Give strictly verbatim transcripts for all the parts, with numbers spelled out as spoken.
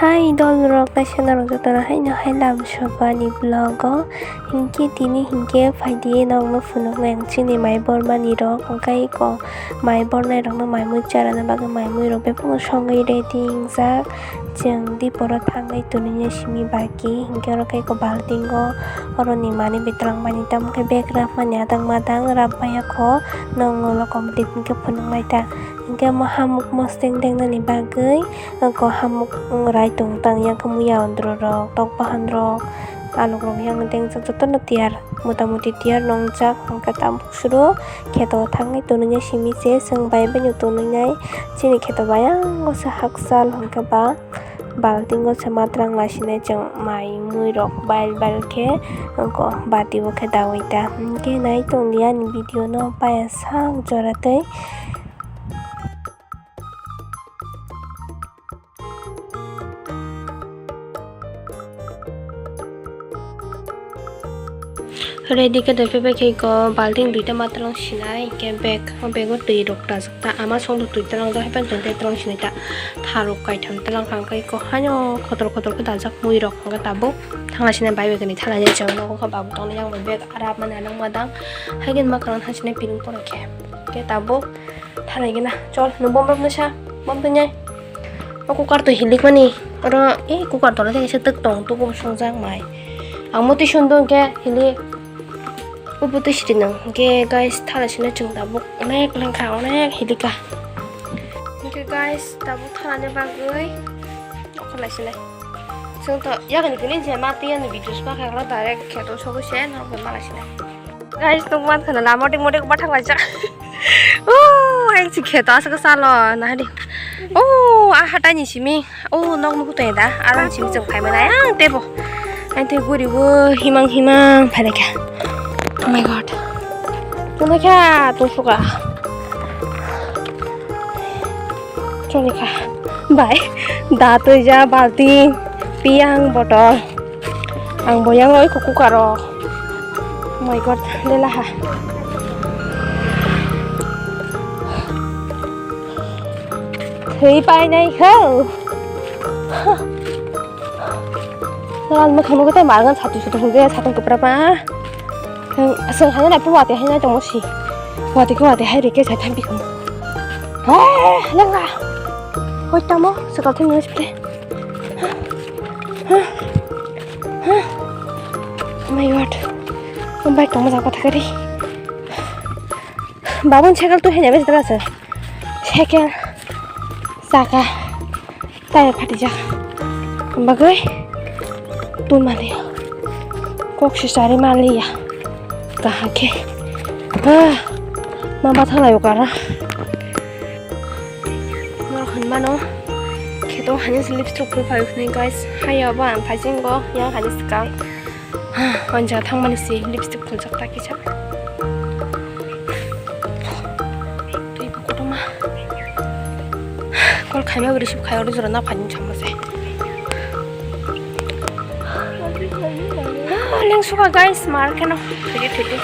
Hai dol rok, kaisa norok jotono haino hai lam soba ni vlog o, hinkhe tini hinkhe phaidi norokno phunuknai ang chini mai bormani rok, hwnkhe eko mai bornai rokno mai mui charana bagwi mai mui rok bebakno songwi ready wngjak. Chwng diporo thangwi tonwi simi baki, hinkhe oro khe eko baltingo oroni manwi betwlangmani, tamo khe bag rapmani adang madang rapmaya kho, nokno ulo complete hinkhe phunuknai ta. Hinkhe omo hamuk mosteng dengnani bagwi eko hamuk rai tong tang yang khe muya ondro rok, tok bahan rok, aluk rok yang dengjak jotono tiyar, mota moti tiyar nongjak. Hinkhe tabuk suru kheto thangwi tonwi simi se chwng bai bai no tonwi nai. Chini kheto bai ang o se hakchal hinkhe ba baltingo se matrang lasinai chwng mai mui rok bail bail khe eko bati o khe dawi ta. Hinkhe nai tongdi ani video no paya sak jora tei. Ready khe daiphai bai khe eko balting duita ma twlang sinai, hinkhe bag, o bag o twi rok dajak ta, ama songdo twi twlang jak, haiphano chwng tei twlang sinai ta, tharok kaitham twlang kha, hinkhe eko haino khotor khotor khe dajak mui rok, hinkhe tabuk thangna sinai bai bai khe ni thangna sinai chwng nogo khe babu tongna yang bai bag arap mani anang madang, haikhe ma kwrwng thang sinai piring pore khe, hinkhe tabuk. Thanai gana. Chol, nwng bom rok nasa. Bom twi nai. O cooker to hilik mani. Oro, eh, cooker to kaisa twk tong, twk bo songjak mai. Ang mo twi sundung khe hilik. O bo twi sidi nang. Hwnkhe guys, thala sino chwng tabuk onek lengkha, onek hilika. Hwnkhe guys, tabuk thalani bagwi. Okholai sinai. Chwng to yakni kini je ma twi ani video sma khe direct kheto sogwi se norok bai malai sinai. Guys, nukman khana lama dik modik bathang laijak. Oh, ang si kheto aswk salo nahadi. Oh, a hatai ni simi. Oh, nok nuku tong da. Aron simi chwng khai mani ang tebo. Ang te guri bo himang himang phailai kha. Oh my God. Tungkha, tungsuka. Choli kha. Bai. Da twi ja balti. Piyang botol. Ang boyang oi kuku karo. Oh my God, lelaha. Thwi painai kho. Ral mokha mokha tei margan satu satu hwnjaya satung kwpra pa. Aswng hanya nai watwi hanya tongmo si. Watwi khe watwi hai rikhe sai thampi kamo. Hai lenga. Hoi tamo sakal thung nang sipre. Oh my God. Ang bike tongma jak pathakari. Babun cycle tu hanya bes dara sir. Cycle saka tire phatijak. Bagwi tu mali kok si sari mali ya. Kahake. Ah, mama thalai ukara. Norok hinmano kheto hanya se lipstick phuri phaio hwnwi guys. Haya bo ang phaisingo yang hani swkang. Ang jaga thangmani se lipstick phuljak ta kisa. Twi bo kotorma. Call khaima bo receive khai oro jora na phaini samma se. Ah, lengsuka guys, mar kheno. Thidi, thidi.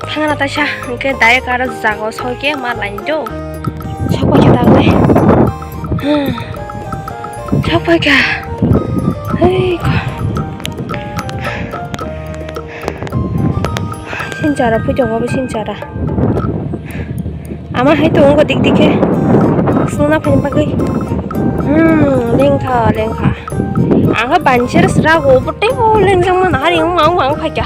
Thangna taisa, hwnkhe direct aro jaga o soi khe ma line do. Sokpai khe dagwi. Sokpai kha. Hei ko. Sinchara phuitongo bo sinchara. Ama hai tongo dik dik khe. Suna phai bagwi. Hmm, lengkha, lengkha. Ang khe banser sra go, bo tei bo lengjak mana hari wng wng wng phai kha.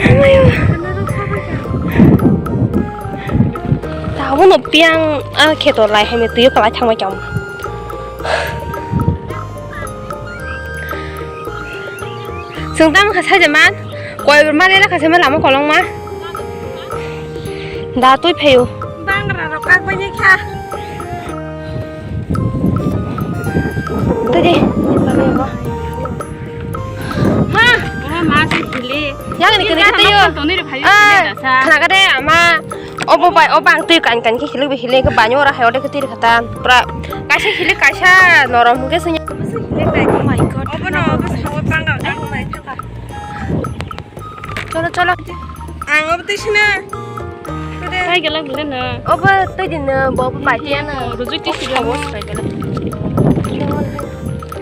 Amayo. Tabuk no piang a kheto lai hai me twi kwlai thang bai kha. Chwng tamo kha saja man, koi ber mani lakha se ma lama kolong ma. Da twi phaio. Bangra rok kak bai kha. Tadi. Ma, ma si hili. Yang ni kini kita yo. Ah, kena kade ama. Obo bai, obo ang twi kan kan khe hilik bi hilik khe banyo ora hai ode khe twi khatan. Pura kaisa hilik kaisa norom hwnkhe senya. Oh my God. Obo no, obo sawi panga, ang nai thangkha. Cholo, cholo. Ang obo twi sina. Hai gala gala na. Obo twi din na, bo bo pai ya na. Rujui twi sina. Obo sai gala.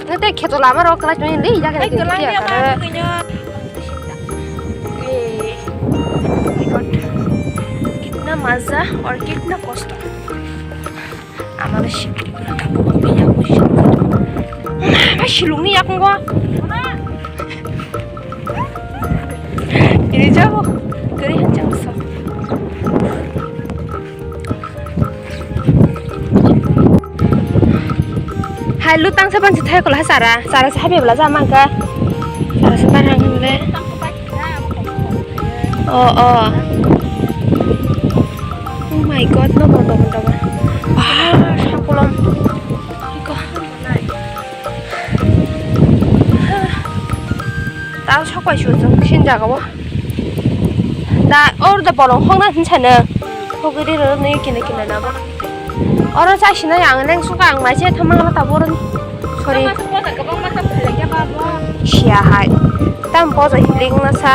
Na te kheto lama rok kala chuni li jaga. Hai gala ya ma kanya. कितना मजा और कितना कष्ट। Amano sikiri gura tabu bangke yaku sikiri. Ba silungni yakungo. Ini jabo. Gari hancang so. Hai lutang sa pansi thai kola sara. Sara sa habi bela sa mangka. Sara sa parang le. Oh, oh. Oh my God, no, no, no, no, no. Ah, sakolom. Iko. Tao sok pai su jong sin jaga bo. Da or da bolong hong na hin sana. Hogri ro ne kine kine na bo. Oro chai sina yang neng suka ang mai se thamang na ta boron. Sorry. Siya hai. Tam poja hiling na sa.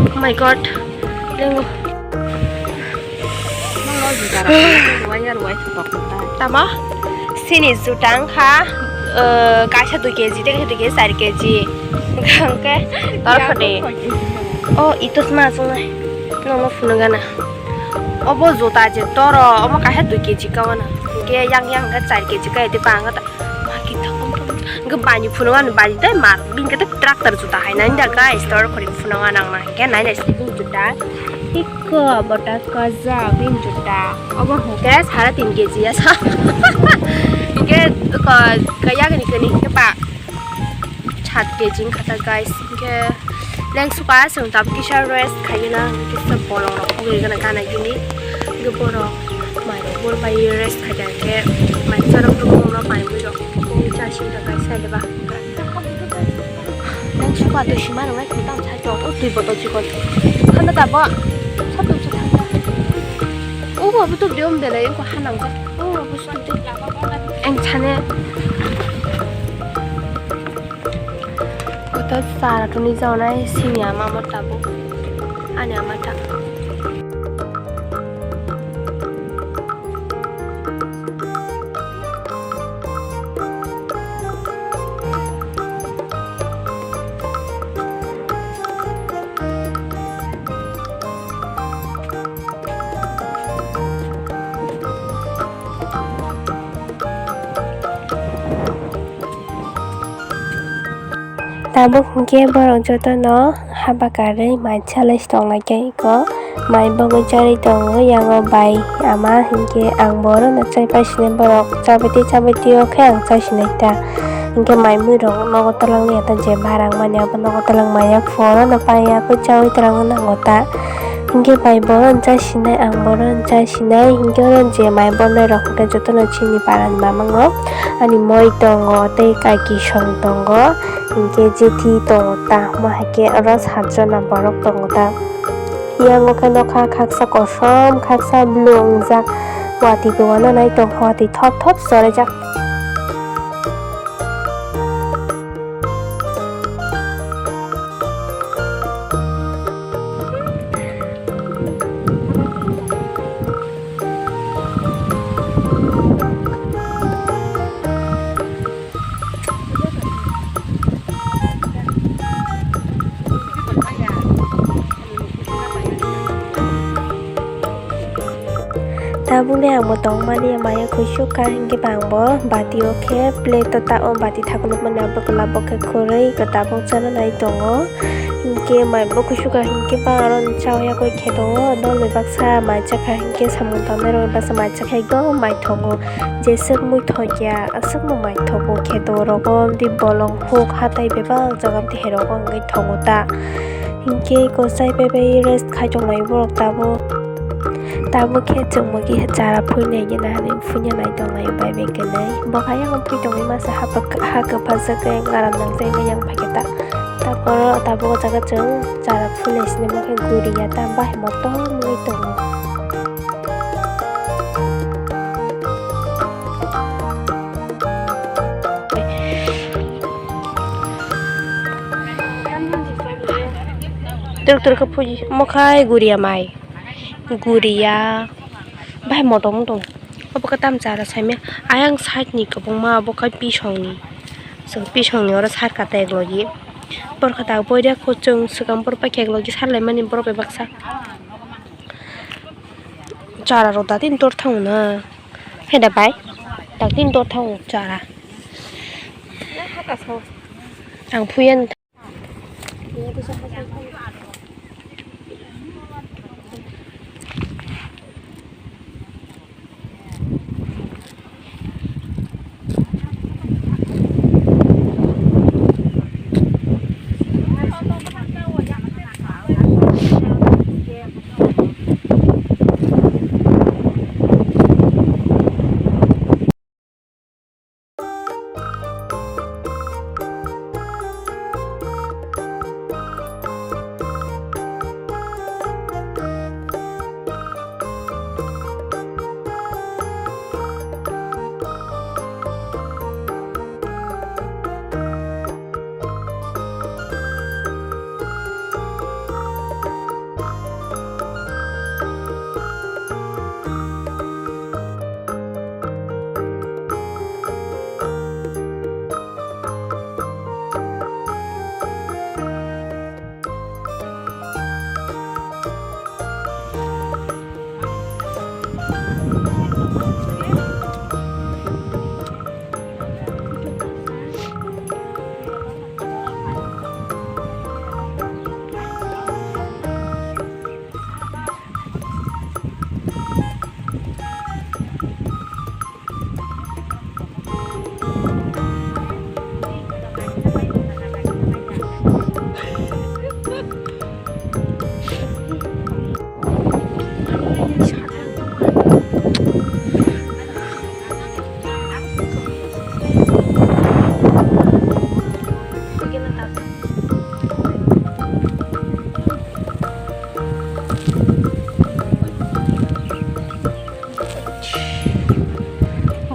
Oh my God. Lengo. Tamo? Sini juta wngkha, eh, kaisa dui kg, tei kaisa dui kg, char kg. Hwnkhe, toro phade. Oh, itos ma chungnai. Nono phunukgana. Obo juta je toro, obo kaisa dui kg kawana. Hwnkhe yang yang hwnkhe char kg kaya de bangwta. Ma kita kom tom. Hwnkhe bani phunukgana bani tei mar. Bini khe tractor juta hai nani da guys, toro khori phunukgana nang nang hwnkhe nai nai sini juta. Iko bota kaza bini juta. Obo hwnkhe sare tin kg ya sa. Hwnkhe ko kaya gani kani hwnkhe ba. Sat kg wngkha ta guys, hwnkhe lengsuka chwng tabuk kisa rest khaina, hwnkhe kisa bolongrok pogwi gana gana gini, hwnkhe borok mairok bol bai rest khaida, hwnkhe mai charwk rok mungno mai muirok bongni chasing rok bai side ba. Lengsuka twi sima rwngya, twi tamo side o twi botol chikon khanda tabuk satung satung. Obo obo tubudi belai wngkha hanangjak. Obo obo tubudi. Ang sane. Kotor sara tuni jaonai sini ama mo tabuk. Ani ama ta. Tabuk hwnkhe borok jotono haba karwi mai chalai tonglaikha eko, mai bagwi charwi tongo yango bai ama, hwnkhe ang borokno chaipai sinai borok chabwi twi chabwi twi o khe ang chai sinai ta, hwnkhe mai mui rok nogo twlangya ta je barang mani abo nogo twlang maya phuru no paiya khe chaui twlangwi nango ta. Hwnkhe bai bono chai sinai, ang bono chai sinai, hwnkhe oro je mai bornai rok hwnkhe jotono chini parani mamango. Ani moi tongo, tei kaiki song tongo, hwnkhe jethi tongo ta, omo hai khe oro satjona borok tongo ta. Yango khe nokha khaksa kosom, khaksa blue wngjak, watwi bo uananai tongkha, watwi thop thop chorajak. Tabukni ang bo tongmani maya kuisuk kha, hwnkhe ba ang bo bati o khe plate o ta o bati thaklukmani abo kwlap bo khe kwrwi kwtabuk chana nai tongo. Hwnkhe mai bo kuisuk kha, hwnkhe ba aro ni cha o yakwi khe tongo, dolni baksa mai chakha, hwnkhe samung tangnai rokni baksa mai chakha, ekdom mai tongo. Jeswk muithok ya, aswkno maithok bo khe do rogo, amtwi bolong huk hatai bebak jaga amtwi hai rogo wngwi tongo ta. Hinkhe eko chai bai bai rest khai tonglai borok tabuk. Tabuk khe chwng bo kisa chara phunai gina hinwi phunya nai tonglai bai bai kwnwi. Bo khe ayang phui tongwi masa ha kwpha, ha kwphajak khe garam nang jai yang phai khe ta. Tabuk oro tabuk o jaga chwng chara phunai sini bo khe guri ya ta bahai motom wngwi tongo. Tor tor khe phuji, omo khai guria mai. Guria. Bai motom wng tong. Obo khe tam chara saimya. Ayang side ni kwbangma, obo khai pisong ni. Chwng pisong ni oro sar kata ek logi. Borok khe ta boiria kuchung swkang borok bai khe ek logi sar lai mani borok bai baksa. Chara rok datin tor thango na. Hai da bai. Datin tor thango chara. Ang phuya.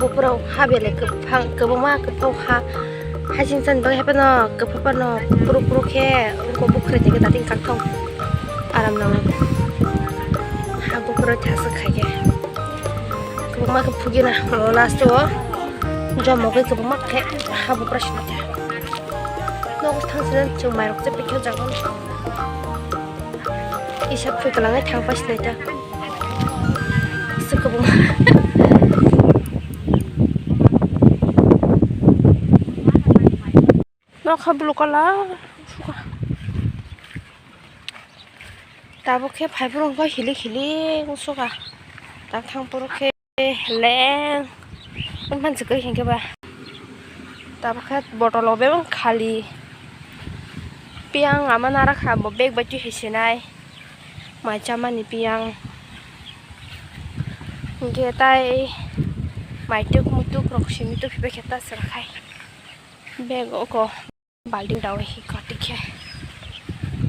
Buphuru ha belai kwbangma kwphang ha hasing sani bagwi haphano kwpha phano puruk puruk khe wngkha, bukhrai tongkhe dating kakthok aram nango. Ha buphuru thaswk khaikhe kwbangma khe phugina last o jomogwi kwbangma khe ha buphuru sini khe nogo thangsina chwng mairok chepikhe jago. Isa phui kwlangwi thang paisinaita. Aswk kwbangma. Nokha blue colour. Tabuk khe phaiphuru wngkha hilik hilik wngsuka. Tak thang phuru khe. Leng. Wngkha se khe hinkhe ba. Tabuk khe bottle o bebak khali. Piyang ama nara kha bo bag bai twi hai sinai. Mai chamani piyang. Hinkhe tai mai tuk muituk rok simi tubui bai khe ta chwrakhai. Bag oko. Balting dawi hi kati khe.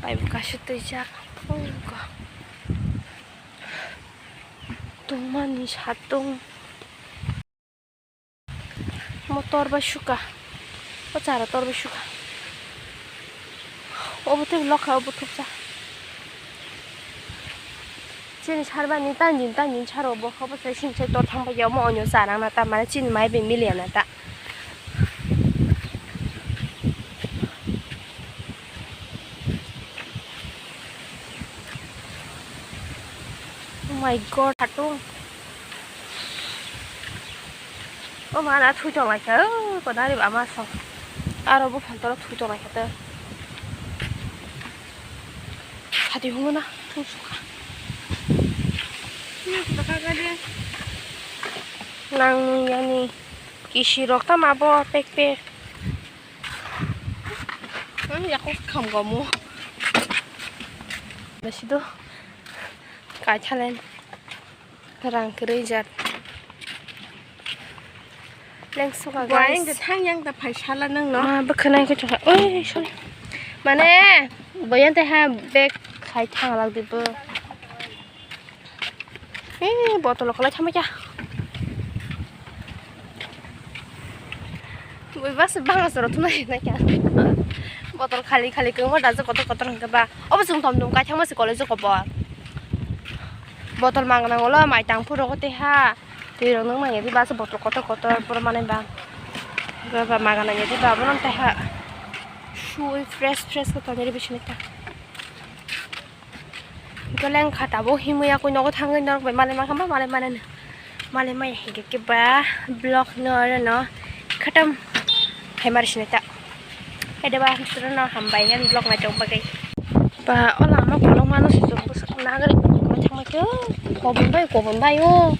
Pai bo kaisa twijak. Phung ko. Tungmani satung. Motor bai suka. O chara tor bai suka. Obo tei lokha obo thuksa. Chini sarbani tanjin tanjin saro bo hobo sai sini sai tor thang bai ya omo onyo charang na ta mane chini mai bai milia na ta. Oh my God, hatung. O mana thui tong lai kha, o konari ama song. Aro bo phan toro thui tong lai kha te. Sadi hungo na, thung sukha. Nang yani kisi rok tama bo pek pek. Ang yakok kham gomo. Besi do. Kai thalen. Rang kwrwi jat. Leng suka, guys. Yang ta phai sala nang no. Ma bwkhwnai khe chokha. Oi, sorry. Mane, boyan te ha bag khai thang lak di bo. Eh, bottle kholai thama kya. Bui bas bang asoro thuna na kya. Botol khali khali kwbangma dajak kotor kotor hwnkhe ba. Obo chwng tom tom kaithangma se college o kobor. Botol magna ulo mai tang phuru tei ha. Twi rok nang manya di ba se botol kotor kotor pura manwi ba. Ba magana ya di ba bono tei ha. Sui fresh fresh ko tonjari bisini ta. Goleng kha tabuk himwi yakui nogo thangwi norok bai malai mankha ma malai manani. Malai maya hinkhe kiba vlog no oro no khatam khai mari sinai ta. Khe deba hwnkhe no hambai ani vlog nai tong bagwi. Ba o lama kolok mano sujok bwswk nagari koi thangma khe kobon bai kobon bai o.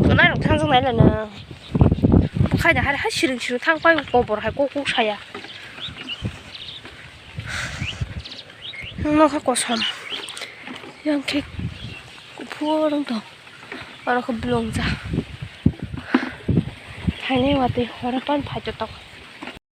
Tonai rok thang jong nai lano. Khaina hari hai siring siring thang pai kobor hai kok kok saya. Nokha kosom. Yang khe kuphur wng tong. Oro khe blong ja. Thainai watwi horo pan phai to tok.